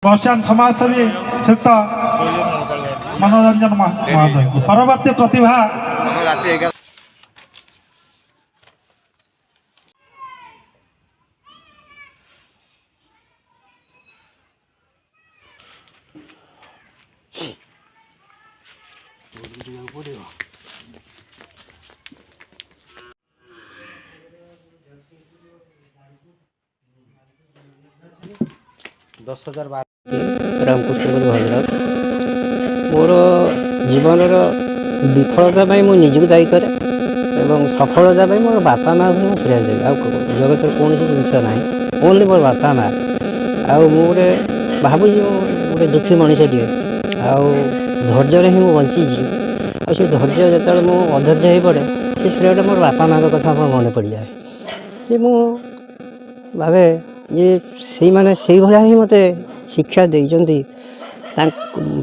ବର୍ଷାନ ସମାଜସେବୀ ଶ୍ରୀଯୁକ୍ତ ମନୋରଞ୍ଜନ ମହାଶୟଙ୍କୁ। ପରବର୍ତ୍ତୀ ପ୍ରତିଭା 10,000। ରାମକୃଷ୍ଣ ଭଦ୍ରକ। ମୋର ଜୀବନର ବିଫଳତା ପାଇଁ ମୁଁ ନିଜକୁ ଦାୟୀ କରେ ଏବଂ ସଫଳତା ପାଇଁ ମୋର ବାପା ମାଆକୁ ମୁଁ ଶ୍ରେୟ ଦେବି। ଆଉ ଜଗତରେ କୌଣସି ଜିନିଷ ନାହିଁ, ଓନ୍ଲି ମୋର ବାପା ମା'। ଆଉ ମୁଁ ଗୋଟେ ଭାବୁଛି, ମୁଁ ଗୋଟେ ଦୁଃଖୀ ମଣିଷଟିଏ ଆଉ ଧୈର୍ଯ୍ୟରେ ହିଁ ମୁଁ ବଞ୍ଚିଛି। ଆଉ ସେ ଧୈର୍ଯ୍ୟ, ଯେତେବେଳେ ମୁଁ ଅଧୈର୍ଯ୍ୟ ହେଇପଡ଼େ, ସେ ଶ୍ରେୟଟା ମୋର ବାପା ମାଆଙ୍କ କଥା ମୋର ମନେ ପଡ଼ିଯାଏ ଯେ ମୁଁ ଭାବେ ଯେ ସେଇମାନେ ସେଇଭଳିଆ ହିଁ ମୋତେ ଶିକ୍ଷା ଦେଇଛନ୍ତି। ତାଙ୍କ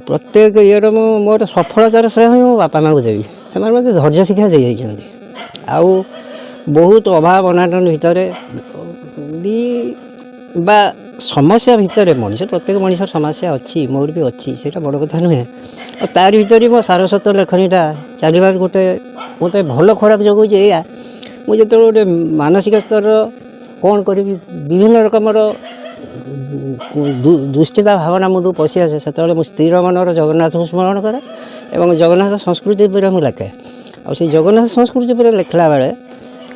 ପ୍ରତ୍ୟେକ ଇଏର ମୁଁ ମୋର ସଫଳତାର ଶ୍ରେୟ ହିଁ ମୋ ବାପା ମାଆଙ୍କୁ ଦେବି। ସେମାନେ ମୋତେ ଧୈର୍ଯ୍ୟ ଶିକ୍ଷା ଦେଇଯାଇଛନ୍ତି। ଆଉ ବହୁତ ଅଭାବ ଅନାଟନ ଭିତରେ ବି ବା ସମସ୍ୟା ଭିତରେ ମଣିଷ, ପ୍ରତ୍ୟେକ ମଣିଷର ସମସ୍ୟା ଅଛି, ମୋର ବି ଅଛି, ସେଇଟା ବଡ଼ କଥା ନୁହେଁ। ଆଉ ତାରି ଭିତରେ ମୋ ସାରସ୍ୱତ ଲେଖନୀଟା ଚାଲିବାର ଗୋଟେ ମୋତେ ଭଲ ଖୋରାକ ଯୋଗାଉଛି ଏଇଆ, ମୁଁ ଯେତେବେଳେ ଗୋଟେ ମାନସିକ ସ୍ତରର କ'ଣ କରିବି, ବିଭିନ୍ନ ରକମର ଦୁଶ୍ଚିନ୍ତା ଭାବନା ମୁଣ୍ଡକୁ ପଶି ଆସେ, ସେତେବେଳେ ମୁଁ ସ୍ଥିର ମନର ଜଗନ୍ନାଥଙ୍କୁ ସ୍ମରଣ କରେ ଏବଂ ଜଗନ୍ନାଥ ସଂସ୍କୃତି ଉପରେ ମୁଁ ଲେଖେ। ଆଉ ସେଇ ଜଗନ୍ନାଥ ସଂସ୍କୃତି ଉପରେ ଲେଖିଲା ବେଳେ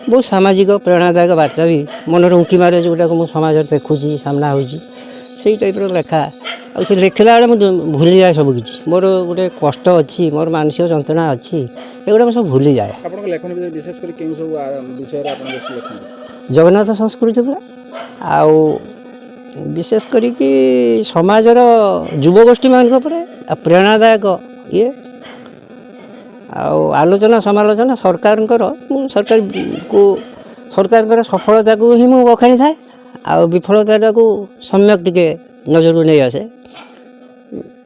ବହୁତ ସାମାଜିକ ପ୍ରେରଣାଦାୟକ ବାର୍ତ୍ତା ବି ମନରେ ଉଙ୍କି ମାରେ, ଯେଉଁଟାକୁ ମୁଁ ସମାଜରେ ଦେଖୁଛି, ସାମ୍ନା ହେଉଛି, ସେଇ ଟାଇପ୍ର ଲେଖା। ଆଉ ସେ ଲେଖିଲା ବେଳେ ମୁଁ ଭୁଲିଯାଏ ସବୁକିଛି। ମୋର ଗୋଟେ କଷ୍ଟ ଅଛି, ମୋର ମାନସିକ ଯନ୍ତ୍ରଣା ଅଛି, ଏଗୁଡ଼ା ମୁଁ ସବୁ ଭୁଲିଯାଏ। ଆପଣଙ୍କ ଲେଖନୀ ଭିତରେ ବିଶେଷ କରି କେଉଁ ସବୁ ବିଷୟରେ ଆପଣ ବେଶୀ ଲେଖନ୍ତି? ଜଗନ୍ନାଥ ସଂସ୍କୃତି ଉପରେ, ଆଉ ବିଶେଷ କରିକି ସମାଜର ଯୁବଗୋଷ୍ଠୀମାନଙ୍କ ଉପରେ, ଆଉ ପ୍ରେରଣାଦାୟକ ଇଏ, ଆଉ ଆଲୋଚନା ସମାଲୋଚନା ସରକାରଙ୍କର। ମୁଁ ସରକାରକୁ, ସରକାରଙ୍କର ସଫଳତାକୁ ହିଁ ମୁଁ ବଖାଣିଥାଏ ଆଉ ବିଫଳତାଟାକୁ ସମ୍ୟକ ଟିକେ ନଜରକୁ ନେଇ ଆସେ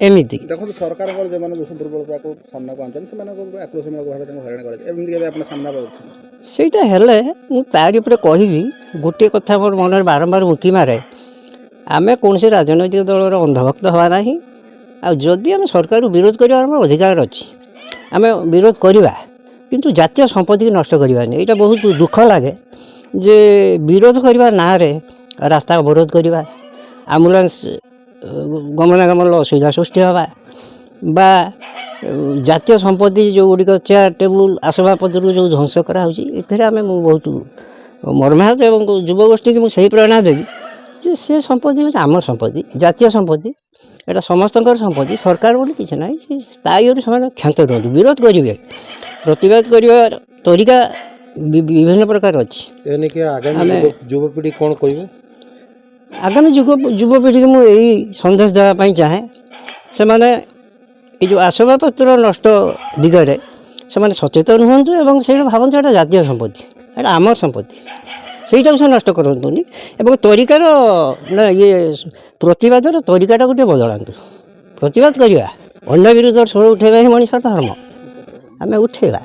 ଏମିତି। ଦେଖନ୍ତୁ, ସରକାରଙ୍କର ଯେଉଁମାନେ ଦୋଷ ଦୁର୍ବଳତାକୁ ସାମ୍ନାକୁ ଆଣୁଛନ୍ତି, ସେମାନଙ୍କୁ ଆକ୍ରୋଶମୂଳକ ଭାବେ ତାଙ୍କୁ ହଇରାଣ କରାଯାଏ। ଏମିତି କେବେ ଆପଣ ସାମ୍ନା କରୁଛନ୍ତି? ସେଇଟା ହେଲେ ମୁଁ ତାରି ଉପରେ କହିବି। ଗୋଟିଏ କଥା ମୋର ମନରେ ବାରମ୍ବାର ଉଙ୍କି ମାରେ, ଆମେ କୌଣସି ରାଜନୈତିକ ଦଳର ଅନ୍ଧଭକ୍ତ ହେବା ନାହିଁ। ଆଉ ଯଦି ଆମେ ସରକାରକୁ ବିରୋଧ କରିବାର ଆମର ଅଧିକାର ଅଛି, ଆମେ ବିରୋଧ କରିବା, କିନ୍ତୁ ଜାତୀୟ ସମ୍ପତ୍ତିକୁ ନଷ୍ଟ କରିବାନି। ଏଇଟା ବହୁତ ଦୁଃଖ ଲାଗେ ଯେ ବିରୋଧ କରିବା ନାଁରେ ରାସ୍ତା ଅବରୋଧ କରିବା, ଆମ୍ବୁଲାନ୍ସ ଗମନାଗମନର ଅସୁବିଧା ସୃଷ୍ଟି ହେବା ବା ଜାତୀୟ ସମ୍ପତ୍ତି ଯେଉଁଗୁଡ଼ିକ ଚେୟାର ଟେବୁଲ ଆସବାବପତ୍ରକୁ ଯେଉଁ ଧ୍ୱଂସ କରାହେଉଛି, ଏଥିରେ ଆମେ ମୁଁ ବହୁତ ମର୍ମାହତ। ଏବଂ ଯୁବଗୋଷ୍ଠୀକି ମୁଁ ସେଇ ପ୍ରେରଣା ଦେବି ଯେ ସେ ସମ୍ପତ୍ତି ହେଉଛି ଆମ ସମ୍ପତ୍ତି, ଜାତୀୟ ସମ୍ପତ୍ତି, ଏଇଟା ସମସ୍ତଙ୍କର ସମ୍ପତ୍ତି, ସରକାର ବୋଲି କିଛି ନାହିଁ। ସେ ତା ଇଏରୁ ସେମାନେ କ୍ଷାନ୍ତ ରୁହନ୍ତୁ। ବିରୋଧ କରିବେ, ପ୍ରତିବାଦ କରିବାର ତରିକା ବିଭିନ୍ନ ପ୍ରକାର ଅଛି। ଏ ନେଇକି ଆଗାମୀ ଆମେ ଯୁବପିଢ଼ି କ'ଣ କହିବେ? ଆଗାମୀ ଯୁବପିଢ଼ିକୁ ମୁଁ ଏଇ ସନ୍ଦେଶ ଦେବା ପାଇଁ ଚାହେଁ, ସେମାନେ ଏଇ ଯେଉଁ ଆସବାବପତ୍ର ନଷ୍ଟ ଦିଗରେ ସେମାନେ ସଚେତନ ହୁଅନ୍ତୁ ଏବଂ ସେଇଟା ଭାବନ୍ତୁ, ଏଇଟା ଜାତୀୟ ସମ୍ପତ୍ତି, ଏଇଟା ଆମର ସମ୍ପତ୍ତି, ସେଇଟାକୁ ସେ ନଷ୍ଟ କରନ୍ତୁନି ଏବଂ ତରିକାର ନା ଇଏ ପ୍ରତିବାଦର ତରିକାଟାକୁ ଟିକେ ବଦଳାନ୍ତୁ। ପ୍ରତିବାଦ କରିବା, ଅନ୍ୟ ବିରୁଦ୍ଧରେ ସ୍ୱର ଉଠେଇବା ହିଁ ମଣିଷର ଧର୍ମ, ଆମେ ଉଠେଇବା।